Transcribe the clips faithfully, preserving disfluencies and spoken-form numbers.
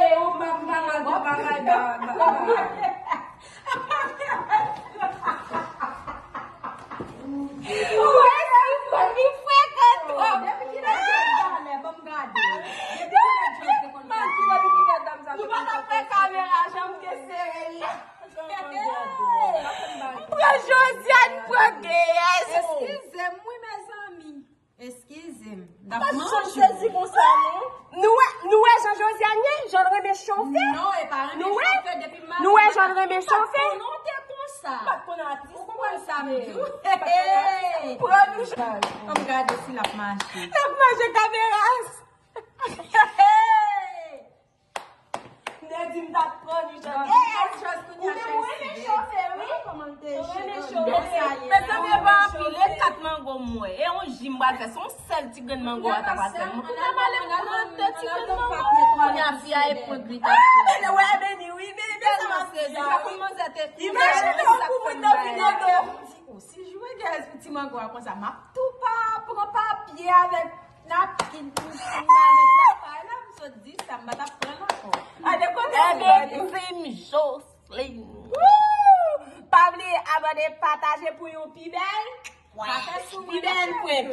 ye, ou pa, m pa mal, m pa mal, ba, ba, ba. Ou wè si fò li frekan twòp. Depi kilè Jòs te konn fè? Nou pa t ap fè kamera, jan m te sere l la. M pran Josiane, m pran Geyès. Eskize m, wi, mezanmi. Eskize m. N ap manje. Sezi konsa, non? Nou wè, nou wè jan Josiane ye? Jan l renmen chofe? Non, e pa renmen chofe. Depi m... Nou wè jan l renmen chofe? M pa t konnen w te konsa. M pa t konnen atis. Ou konprann sa m di w? Pran nou. Ann gade si l ap mache. L ap mache kamera. Nèdi m t ap pran li jan. Ou menm ou renmen chofe, wi. Ou renmen chofe. Mezanmi, e pa anpil, e kat mango m wè. E yon ji m pral fè, se yon sèl ti grenn mango a ta pral fè. Mwen, mwen ale m pran de ti grenn mango. Kounye a fi a e pran gri t ap pran. Beni, wè, Beni, wi, Beni, Beni, sa m ap di a, wi. Imajine w pou moun nan vin nan do. Si jwe gaz pou ti mango a konsa, m ap tou pa pran papye avèk Napkin pou m al met nan kay la, m sot di sa, m pa t ap pran l ankò. Gade kote m pran li. Ebyen, Team Jocelyn. Woo! Pa bliye abòne, pataje pou yon pi bèl. Pi bèl prank.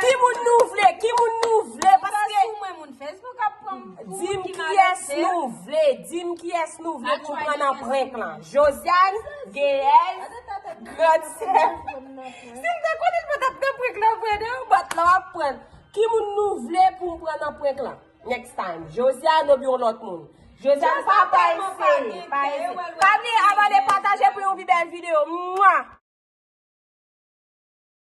Ki moun nou vle? Ki moun nou vle? Paske sou mwen, moun Facebook ap pran m pou moun ki malad. Di m kiyès nou vle. Di m kiyès nou vle pou m pran nan prank lan. Josiane, Geyèz, Grandsè. Si m te konnen l pa t ap nan prank lan vre, de yon bòt la w ap pran. Ki moun nou vle pou m pran nan prank lan? Next time. Josiane oubyen yon lòt moun? Josiane, pa, pa eseye, pa eseye. Pa bliye abòne, pataje pou yon pi bèl videyo. Mwa!